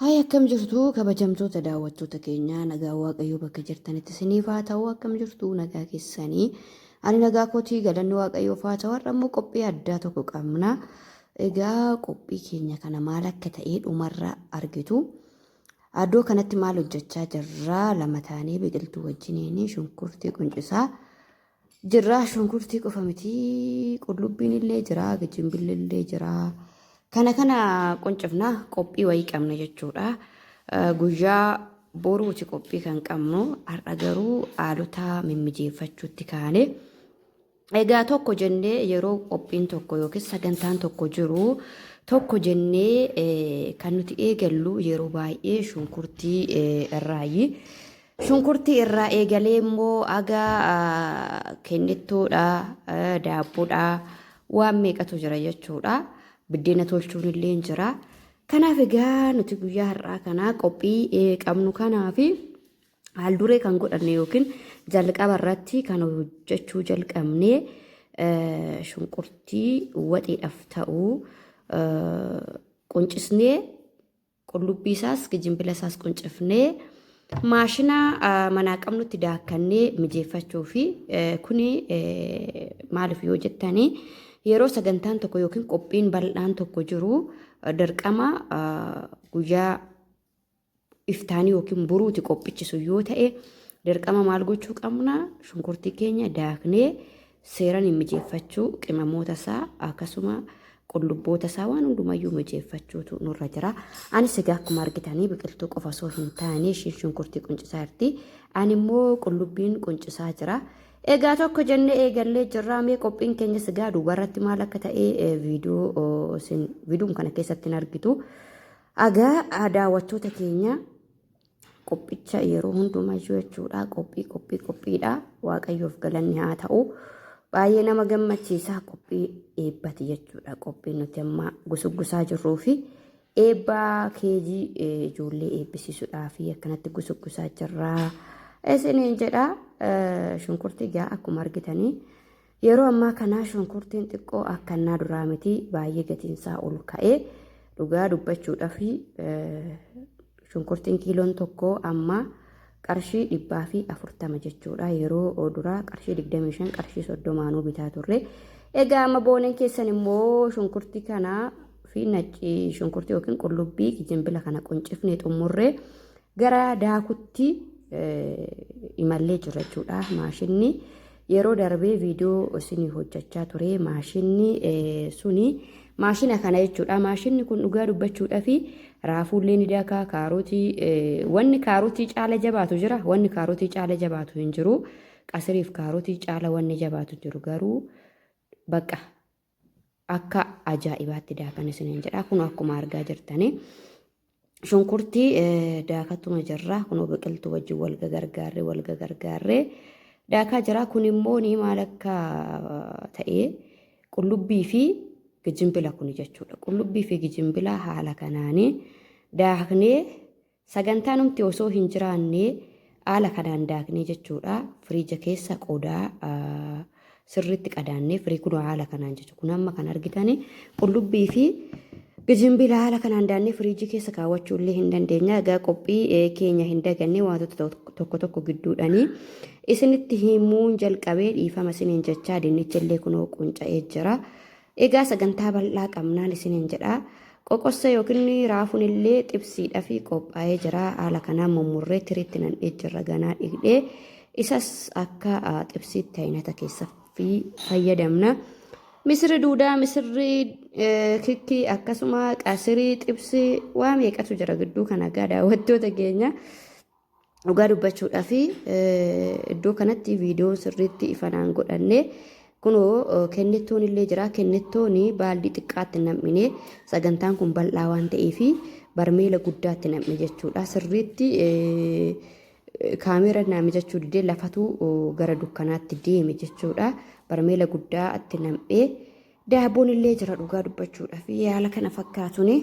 Haay akkam jirtu kabajamtoota daawwattoota keenyaa, nagaa Waaqayyoo bakka jirtanitti isiniif haa ta'u. Akkam jirtu, nagaa keessanii? Ani nagaa kootii, galanni Waaqayyoof haa ta'u. Har'a immoo qophii addaa tokko qabna. Egaa qophii keenya kana maal akka ta'e dhumarra argitu. Iddoo kanatti maal hojjechaa jirra? Lama taanee biqiltuu wajjiniin shunkurtii quncisaa jirra. Shunkurtii qofa miti, qullubbiin illee jira, gijimbilli illee jira. Kana kana quncifna, qophii wayii qabna jechuudha. Guyyaa boruuti qophii kan qabnu, har'a garuu haalota mimmijeeffachuutti kaane. Egaa tokko jennee yeroo qophiin tokko yookiin sagantaan tokko jiru, tokko jennee kan nuti eegallu yeroo baay'ee shunkurtii irraayi. Shunkurtii irraa eegalee immoo aga kennittuudha, daabboodha, waan meeqatu jira jechuudha. Biddeena tolchuun illee jira. Kanaaf egaa nuti guyyaa har'aa kana qophii qabnu kanaaf haalduree kan godhanne yookiin jalqaba irratti kan hojjechuu jalqabne shunkurtii waxiidhaaf ta'u quncisnee, qullubbii isaas gijimbila isaas quncifnee, maashina manaa qabnutti daakkannee mijeeffachuu fi kuni maaliif yoo jettanii, yeroo sagantaan tokko yookiin qophiin bal'aan tokko jiru dirqama guyyaa iftaanii yookiin boruuti qophichisu yoo ta'e, dirqama maal gochuu qabna? Shunkurtii keenya daaknee seeran hin mijeeffachuu, qimamoota isaa akkasuma qullubboota isaa waan hundumayyuu mijeeffachuutu nurra jira. Anis egaa akkuma argitanii biqiltuu qofa osoo hin taane, ishiin shunkurtii quncisaa jirti. Ani immoo qullubbiin quncisaa jira. Egaa tokko jennee eegallee jirra. Mee qophiin keenyas egaa duubarratti maal akka ta'e viidiyoo isin viidiyoon kana keessatti hin argitu. Egaa daawwattoota keenya, qophicha yeroo hundumayyuu jechuudha, qophii qophii qophiidha. Waaqayyoof galanni haa ta'u. Baay'ee nama gammachiisa, qophii eebbati jechuudha. Qophiin nuti amma gusuggusaa jirruu fi eebba keejii ijoollee eebbisiisuudhaa fi akkanatti gusuggusaa jirra. Isiniin jedha, shunkurtii egaa akkuma argitanii yeroo ammaa kana shunkurtiin xiqqoo akkannaa duraa miti, baay'ee gatiinsaa ol ka'ee. Dhugaa dubbachuudhaaf shunkurtiin kiiloon tokko amma qarshii 140 jechuudha. Yeroo duraa qarshii 25, qarshii 30nuu bitaa turre. Egaa amma booneen keessan immoo shunkurtii kana fi nacci shunkurtii yookiin qullubbii jimbila kana quncifnee xumurree gara daakutti imallee jira jechuudha. Maashinni yeroo darbee viidiyoo isinii hojjechaa ture, maashinni suni maashina kana jechuudha. Maashinni kun dhugaa dubbachuudhaaf raafuullee ni daakaa, kaarotii, wanni kaarotii caala jabaatu jira, wanni kaarotii caala jabaatu hin jiru. Qasiriif kaarotii caala wanni jabaatu jiru garuu bakka akka ajaa'ibaatti daakan isiniin jedha. Kun akkuma argaa jirtanii. Shunkurtii daakatuma jirra. Kunoo biqiltuu wajjin wal gagargaarree wal gagargaarree daakaa jira. Kun immoo ni maal akka ta'e, qullubbii fi gijimbila kuni jechuudha. Qullubbii fi gijimbila haala kanaanii daaknee, sagantaa numti osoo hin jiraanne haala kanaan daaknee jechuudha. Firiija keessa qodaa sirriitti qadaannee firii kun haala kanaan jechuudha. Kun amma kan argitani qullubbii fi gijimbila haala kanaan daannee firiijii keessa kaawwachuu illee hin dandeenya. Egaa qophii keenya hin daganne, wantoota tokko tokko gidduudhanii isinitti himuun jalqabee dhiifama isiniin jechaa, dinnichi illee kunoo qunca'ee jira. Egaa sagantaa bal'aa qabnaan isiniin jedha. Qoqossa yookiin raafuun illee xibsiidhaaf qophaa'ee jira. Haala kanaan mummurree tiriitti nan'ee jirra, ganaa dhiqdhee isas akka xibsiitti aynata keessa fi fayyadamna. Misirri duudaa, misirri kikkii, akkasuma qasirii, xibsii waa meeqatu jira gidduu kana. Egaa daawwattoota keenya, dhugaa dubbachuudhaaf iddoo kanatti viidiyoo sirriitti ifanaan godhanne. Kunoo kennittoon illee jira. Kennittoon baaldii xiqqaatti nam'ine, sagantaan kun bal'aa waan ta'eef barmeela guddaatti nam'e jechuudha. Sirriitti kaameera naa mijachuu didee lafatu gara dukkanaatti deeme jechuudha. Barmeela guddaatti nam'ee daabboon illee jira, dhugaa dubbachuudhaaf haala kana fakkaatuni.